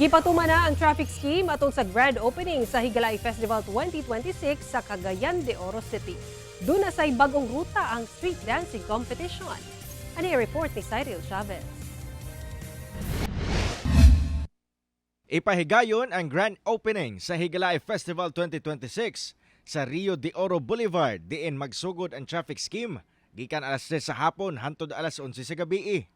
Gipatuman na ang traffic scheme atol sa grand opening sa Higalaay Festival 2026 sa Cagayan de Oro City. Duna say bagong ruta ang street dancing competition. Ani report ni Cyril Chavez. Ipahigayon ang grand opening sa Higalaay Festival 2026 sa Rio de Oro Boulevard diin magsugod ang traffic scheme gikan alas 3 sa hapon hantod alas 11 sa gabi.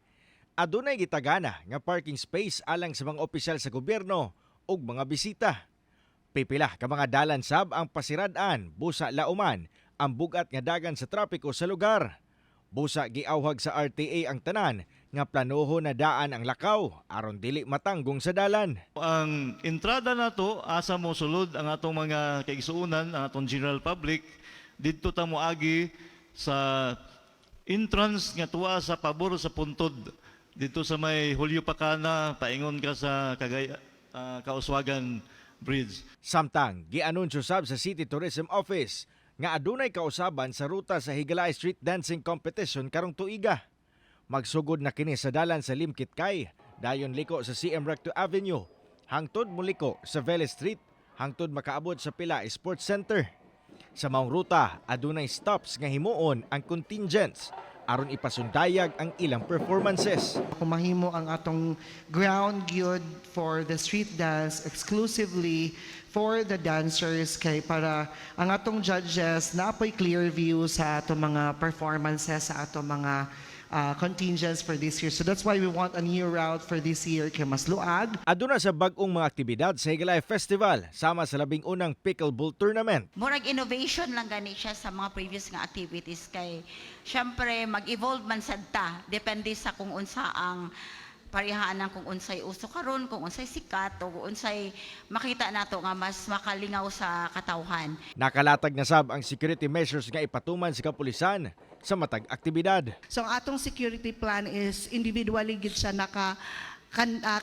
Adunay gitagana nga parking space alang sa mga opisyal sa gobyerno ug mga bisita. Pipila ka mga dalan sab ang pasirad-an busa lauman ang bugat nga dagan sa trapiko sa lugar. Busa giawhag sa RTA ang tanan nga planoho na daan ang lakaw aron dili matanggong sa dalan. Ang entrada nato asa mo sulod ang atong mga kaigsuonan, ang atong general public didto ta moagi sa entrance nga tuwa sa pabor sa puntod didto sa may Julio Pacana, paingon ka sa Cagay Kauswagan Bridge. Samtang gianunsyo sab sa City Tourism Office nga adunay kausaban sa ruta sa Higalaay Street Dancing Competition karong tuiga. Magsugod na kini sa dalan sa Limketkai, dayon liko sa CM Recto Avenue, hangtod muliko sa Velez Street, hangtod makaabot sa Pila Sports Center. Sa maong ruta, adunay stops nga himuon ang contingents aron ipasundayag ang ilang performances. Kung mahimo ang atong ground gyud for the street dance exclusively for the dancers kay para ang atong judges naa poy clear view sa atong mga performances, sa atong mga contingents for this year. So that's why we want a new route for this year kay mas luag. Aduna sa bag-ong mga aktibidad sa Higalaay Festival sama sa 11 pickleball tournament. Murag innovation lang gani siya sa mga previous nga activities kay syempre mag-evolve man sad ta depende sa kung unsa ang parihaan ng kung unsay uso karon, kung unsay sikat o kung unsay makita nato nga mas makalingaw sa katawhan. Nakalatag na sab ang security measures nga ipatuman sa kapulisan sa matag aktibidad. So ang atong security plan is individually gid siya naka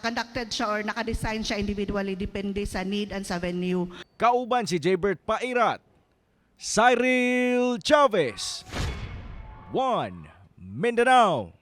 conducted siya or naka-design siya individually depende sa need and sa venue. Kauban si Jaybert Pairat, Cyril Chavez, 1 Mindanao.